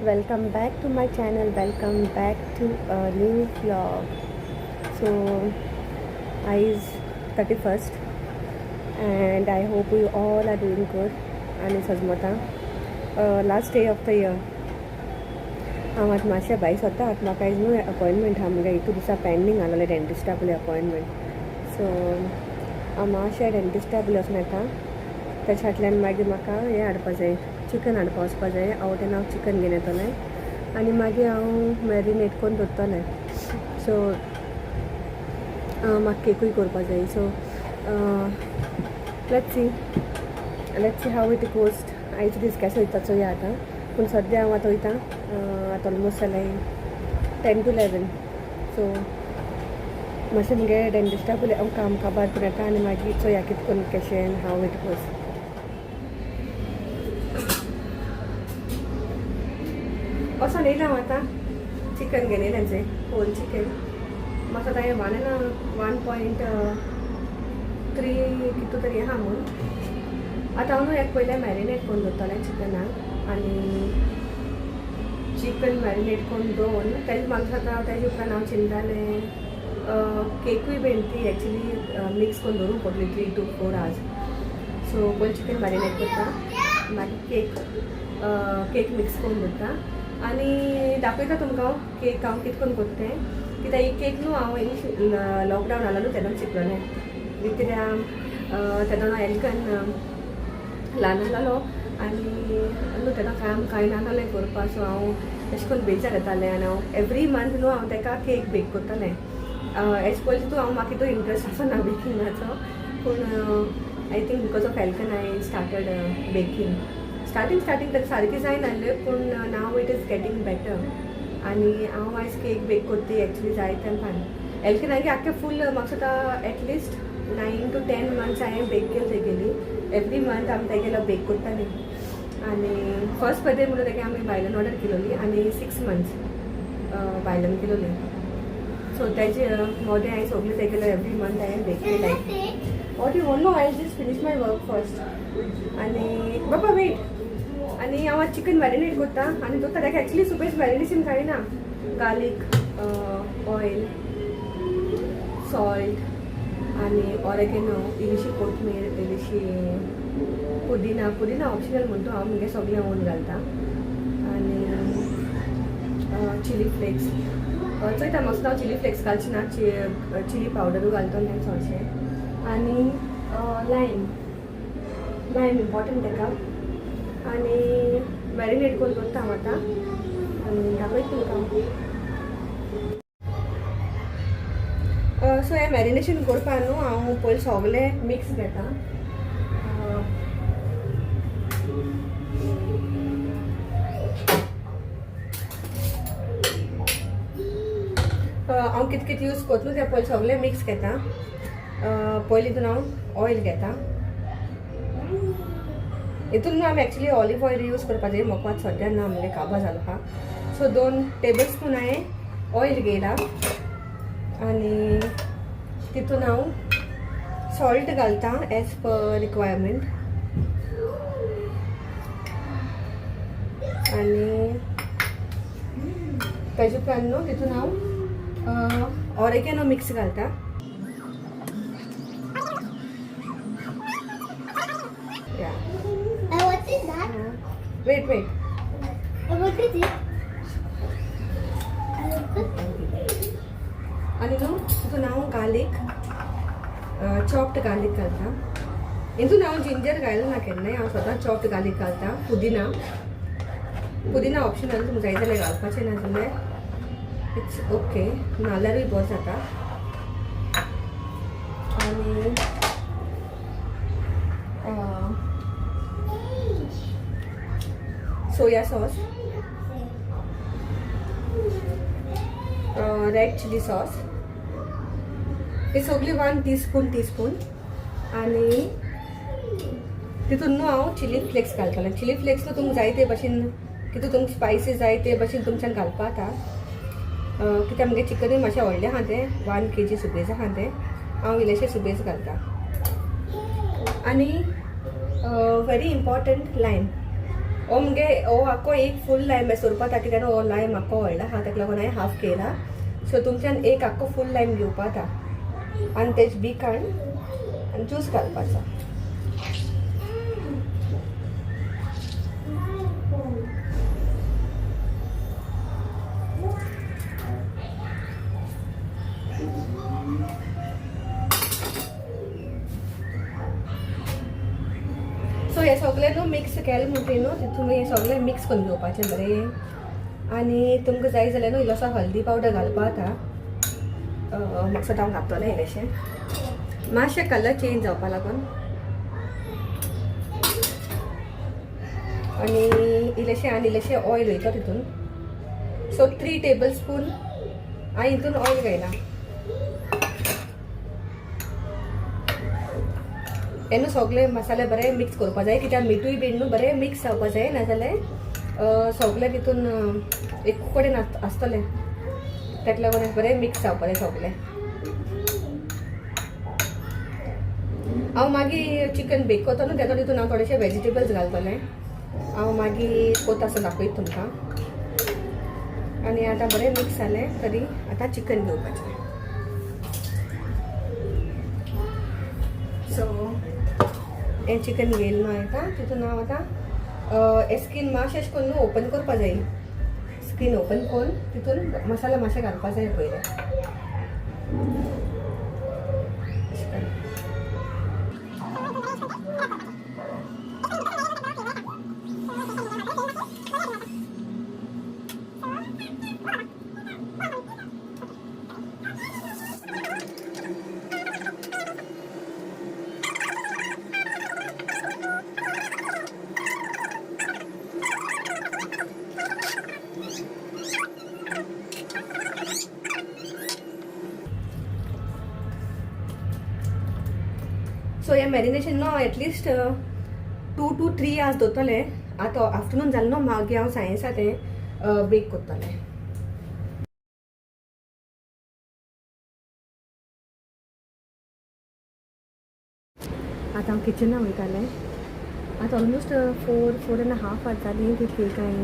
Welcome back to my channel. Welcome back to a new vlog. So is 31st and I hope you all are doing good आनी सजमता. Last day of the year. हांव आतां मातशें भायर सोदता. आतां म्हाका आयज न्हू अपॉयंटमेंट आहा मुगे. इतू दिसा पेंडींग आसलेलें डेंटिस्टा पयली अपॉयंटमेंट. सो हांव मातशें डेंटिस्टा पयली वचून येता. तेच्या फाटल्यान मागीर म्हाका हें हाडपा जाय, चिकन हाडपा वचपा जाय. हांव तेन्ना हांव चिकन घेवन येतलें आनी मागीर हांव मॅरिनेट करून दवरतलें. सो म्हाका केकूय करपा जाय. So let's see how it goes. आयचो दीस केसो वयता चोया आतां. पूण सद्या हांव आतां वयता. आतां ऑलमोस्ट जालें 10 to 11. सो मातशें मुगे डेंटिस्टा पयलीं हांव काम काबार करून येता आनी मागीर चोया कितें करून केशें, how it goes. वचोन येयलां हांव आतां. चिकन घेवन येयलें चोय, होल चिकन. म्हाका आतां हें 1 आनी 1.3 कितू तरी आहा म्हूण. आतां हांव न्हू एक पयलें मॅरिनेट करून दवरतलें चिकनाक आनी चिकन मॅरिनेट करून दवरून तेजे मागीर आतां तेजे उपरांत हांव चिंतालें केकूय बीन ती एक्चुली मिक्स करून दवरूंक पडली 3 to 4 hours. So पयलीं चिकन मॅरिनेट करता, मागीर केक मिक्स करून दवरता आनी दाखयता तुमकां हांव केक हांव कितें करून करता तें. कित्याक ही केक न्हू हांव लॉकडावन आलो न्हू तेन्ना शिकलोलें. कित्याक तेन्ना हांव एल्कन ल्हान आसलेलो आनी न्हू तेन्ना काम कांय नासलें करपा. सो हांव अशें करून बेजार येतालें आनी हांव एवरी मंथ न्हू हांव ताका केक बेक करतालें. एज पयलीं तूं हांव म्हाका तितू इंट्रस्ट आसना बेकिंगाचो, पूण I think because of Elkan I started baking. Starting starting ताका सारकें जायनासलें, पूण now it is getting better. आनी हांव आयज केक बेक करता एक्चुली जाय तेंपान. एल्कनागे आख्खे फूल म्हाका दिसता एटलिस्ट 9 to 10 months हांवें बेक केली तेगेली. एवरी मंथ आमी तेगेलो बेक करतालीं. आनी फर्स्ट बर्थडे म्हणून तेगे आमी भायल्यान ऑर्डर केलोली आनी 6 मंथ्स भायल्यान केलोली. सो तेजे मोदें हांवें सगळें तेगेलो एवरी मंथ हांवें बेक केलाय. What you want? No, I just finish my work first. आनी बाबा वेट. आनी हांव आतां चिकन मॅरिनेट करता आनी दवरता ताका. एक्चुली सुबेज मॅरिनेशन कांय ना, गार्लीक, ऑयल, सॉल्ट आनी ऑरेगेनो, इल्लीशी कोथमीर, इल्लीशी पुदिना. पुदिना ऑप्शनल म्हणटा, हांव मुगे सगळें ओन घालता. आनी चिली फ्लेक्स चोयता. मस्त हांव चिली फ्लेक्स घालची ना, चिली पावडरूय घालतो तें चडशें. आनी लायम, लायम इम्पॉर्टंट ताका. आनी मॅरिनेट करून दवरता हांव आतां आनी दाखयता तुमकां. सो हें मॅरिनेशन करपा न्हू हांव पयलीं सगळें मिक्स घेता. हांव कितें कितें यूज करता न्हू तें पयलीं सगळें मिक्स घेता. पयलीं हितून हांव ऑयल घेता. हितून न्हू आमी एक्चुली ऑलिव ऑयल यूज करपाचें. म्हाका आतां सद्या ना, म्हणजे काबार जालो आहा. सो 2 टेबल स्पून हांवें ऑयल घेयला आनी तितून हांव सॉल्ट घालता एज पर रिक्वायरमेंट. आनी ताजे उपरांत न्हू तितून हांव ऑरेगेनो मिक्स घालता. या. And what is that? Wait, wait. And what is it? आनी न्हू तितून हांव गार्लीक, चॉप्ड गार्लीक घालता. हितून हांव जिंजर घायला ना केन्नाय. हांव सदांच चॉप्ड गार्लीक घालता. पुदिना, पुदिना ऑप्शनल, तुमकां जाय जाल्यार घालपाचें, ना जाल्यार it's okay, नाल्यारूय बरो जाता. आनी soya sauce, red chilli sauce, हे सगळी 1 टीस्पून टीस्पून. आनी तितून न्हू हांव चिली फ्लेक्स घालतलें. चिली फ्लेक्स न्हू तुमकां जाय ते भशेन, कितू तुमकां स्पायसी जाय ते भशेन तुमच्यान घालपा जाता. कित्याक आमगे चिकनूय मातशें व्हडलें आहा तें, 1 kg सुबेज आहा तें. हांव इल्लेशें सुबेज घालता. आनी व्हेरी इम्पॉर्टंट, लायम. हो मुगे हो आख्खो एक फूल लायम सोरपा ताका, कित्याक हो लायम आख्खो व्हडलो आहा, ताका लागून हांवें हाफ केला. सो तुमच्यान एक आख्खो फूल लायम घेवपा जाता आनी तेज बी काडून आनी ज्यूस घालपाचो. सो हे सगळें न्हू मिक्स केलें म्हणटकीर न्हू तितून हें सगळें मिक्स करून घेवपाचें बरें. आनी तुमकां जाय जाल्यार न्हू इल्लोसो हल्दी पावडर घालपा जाता. म्हाका सद्दां हांव घातलें इल्लेशें, मातशें कलर चेंज जावपा लागून. आनी इल्लेशें आनी इल्लेशें ऑयल वयता तितून. सो 3 टेबल स्पून हांवें हितून ऑयल घायलां. हें न्हू सगळे मसाले बरे मिक्स करपा जाय, कित्याक मिठूय बीन न्हू बरें मिक्स जावपा जाय, नाजाल्यार सगळें तितून एक कडेन आसतलें. ताका लागून बरें मिक्स जावपा जाय सगळें. हांव मागीर चिकन बेक करता न्हू तेन्ना तितून हांव थोडेशे वेजिटेबल्स घालतलें. हांव मागीर कोता आसतना दाखयता तुमकां. आनी आतां बरें मिक्स जालें तरी आतां चिकन घेवपाचें. सो हें चिकन घेयलें न्हू आतां तितून हांव आतां हें स्कीन मातशें अशें करून न्हू ओपन करपा जाय. स्कीन ओपन करून तितून मसाला मातशें घालपा जाय पयलें. सो हें मॅरिनेशन न्हू एटलिस्ट 2 to 3 hours दवरतलें. आतां आफ्टरनून जालें न्हू, मागीर हांव सायन्सा तें बेक करतलें. आतां हांव किचना वयतालें. आतां ऑलमोस्ट 4.5 hours जालीं. तितली कांय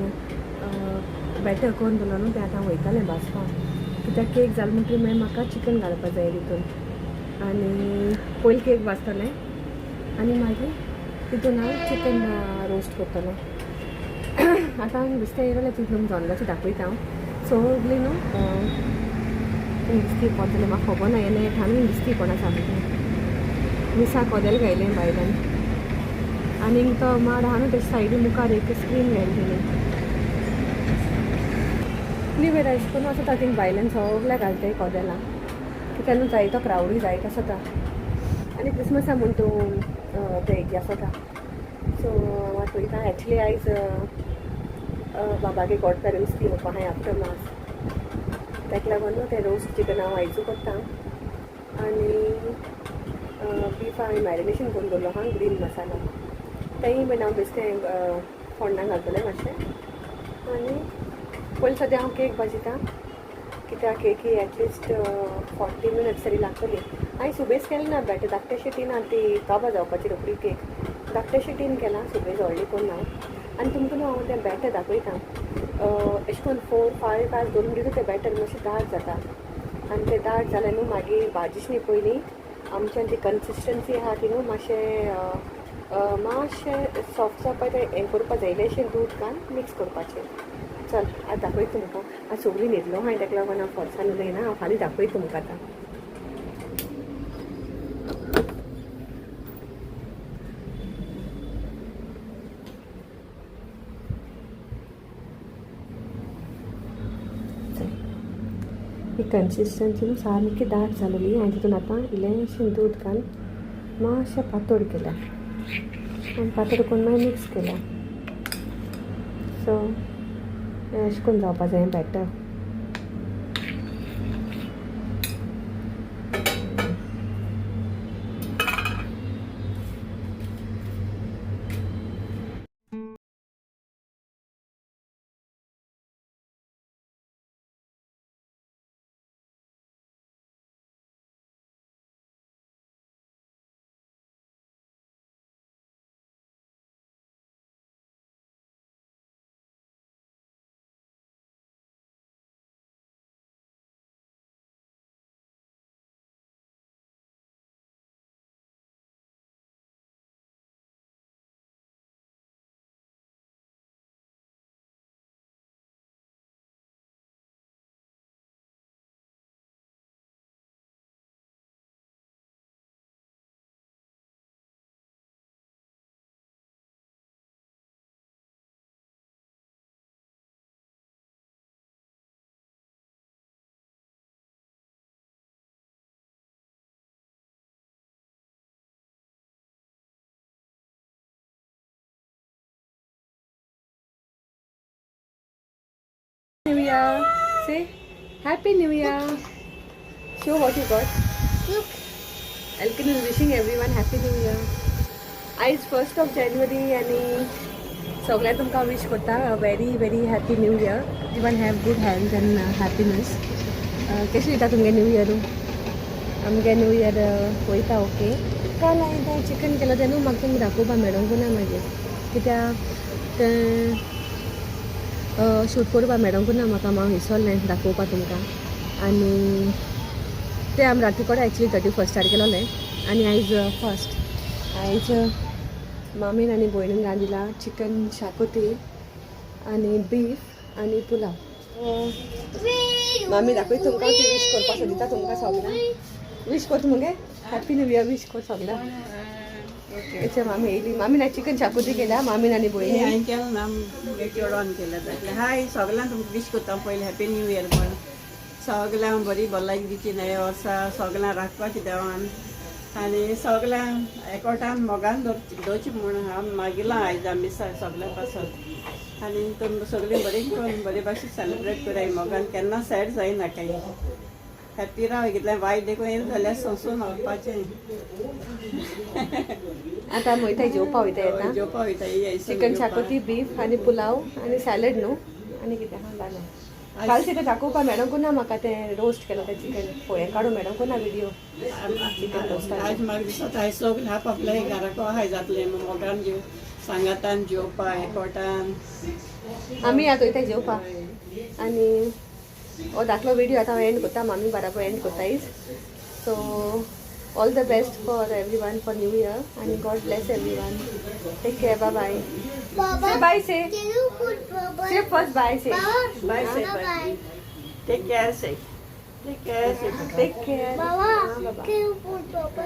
बॅटर करून दवरलो न्हू तें आतां हांव वयतालें भाजपाक, कित्याक केक जालो म्हणटकीर मागीर म्हाका चिकन घालपा जाय तितून. आनी पयलीं केक भाजतलें आनी मागीर तितून हांव चिकन रोस्ट करतलें. आतां हांव बेश्टें येयलें जाल्यार तितून जोंदलाचें दाखयता हांव सगळीं न्हू दिसती कोण जाल्यार म्हाका खबर ना, येयलें ठाणून दिसती कोणा सामकें मिसा कोदेल घायलें भायल्यान. आनीक तो माड आहा न्हू तेच्या सायडी मुखार एक स्क्रीन घायली तेणी. न्यू इयर अशें करून आसता थिंग भायल्यान सगळ्या घालताय कोदेलां, कित्याक न्हू जायतो क्रावडूय जायत आसता आनी क्रिसमसा म्हूण तूं ते हेजी आसता. सो हांव आतां वयता. एक्चुली आयज बाबागे गॉड पेरंट्स ती येवपा आहाय आफ्टर मास, ताका लागून न्हू तें रोस्ट चिकन हांव आयजूय करता. आनी बीफ हांवें मॅरिनेशन करून दवरलो आहा ग्रीन मसाला, तेंय बीन हांव बेश्टें फोण्णां घालतलें मातशें. आनी पयलीं सद्या हांव केक भाजिता, कित्याक केकी एटलिस्ट 40 मिनट्स तरी लागतली. हांवें सुबेज केलें ना बॅटर, धाकटे शिटीन ती काबार जावपाची रोखडी केक, धाकटे शिटीन केलां, सुबेज व्हडली करून ना. आनी तुमकां न्हू हांव तें बॅटर दाखयता. अशें करून 4-5 आवर्स दवरून दिता तें बॅटर मातशें दाट जाता. आनी तें दाट जालें न्हू मागीर भाजीच न्ही पयलीं आमच्यान ती कन्सिस्टन्सी आहा ती न्हू मातशें मातशें सॉफ्ट जावपा तें हें करपा जाय, इल्लेशें दूद घालून मिक्स करपाचें. चल आतां दाखयता तुमकां. आतां सगळीं न्हिदलो हांवें, ताका लागून हांव फोर्सान उलयना, हांव फाल्यां दाखयता तुमकां आतां. ही कन्सिस्टन्सी न्हू सामकी दाट जालेली. आनी तितून आतां इल्लेंशें दूद घालून मातशें पातळ केलां आनी पातळ करून मागीर मिक्स केलां. सो अशें करून जावपा जाय batter. Year. Say happy new year. Show what you got. Look. Elkin is wishing everyone happy new year. आयज 1st of January आनी सगळ्यांक तुमकां विश करता very very happy new year. Everyone have good health and happiness. कशें वयता तुमगे new year? आमगे new year वयता ओके. काल हांवें तें चिकन केलो तें न्हू म्हाका तुमकां दाखोवपा मेळोंक ना मागीर, कित्याक तें शूट करपा मेळोंक ना म्हाका. हांव विसरलें दाखोवपा तुमकां. आनी ते आमी राती कडेन एक्चुली 31 केलोलें आनी आयज 1. आयज मामीन आनी भयणीन रांदिला चिकन शाकोती आनी बीफ आनी पुलाव. मामी दाखय तुमकां ती विश करपा सोदिता तुमकां सगळ्यांक. विश करता मुगे, हॅपी न्यू इयर विश कर सगळ्यांक. हेचे मामी येयली. मामीन आयज चिकन शाकोती केल्या, मामीन आनी भयणीन. हांवें केलें ना, मुगे चेडवान केलें जातलें. हाय सगल्यांक तुमकां विश करता पयलीं हॅपी न्यू इयर म्हण. सगल्यांक बरी भलायकी दिवची नव्या वर्सा, सगल्यांक राखपाची देवान आनी सगल्यांक एकवटान मोगान दवरची म्हूण हांव मागिलां आयज आमी सगल्यां पासत. आनी तुमी सगळीं बरी करून बरे भाशेन सेलिब्रेट कराय मोगान, केन्ना सॅड जायनाकाय. हॅप्पी राव. कितलें वायट देखून येयलें जाल्यार सोंसून वचपाचें. आतां आमी वयताय जेवपा वयताय येता. जेवपा वयता. चिकन शाकोती, बीफ आनी पुलाव आनी सॅलड न्हू आनी कितें आहा जालें. काल तें दाखोवपा मेळोंक ना म्हाका. तें रोस्ट केलो तें चिकन फळें काडूं मेळोंक ना व्हिडियो चिकन रोस्टाचें. आज म्हाका दिसता आयज सगळें आप आपल्या घराको आहाय जातलें मोगान जेव, सांगातान जेवपा एकवटान. आमी आतां वयताय जेवपा आनी हो दाखलो व्हिडियो आतां हांव एंड करता. मामी बराबर and करतायच. So all the best for everyone for new year आनी God bless everyone. Take care, bye bye. Baba. Bye say. Can you put Baba? Say first bye say. Baba. Bye, say bye. Bye. Take care say, take care say. Take care. Baba. Baba. Can you put Baba?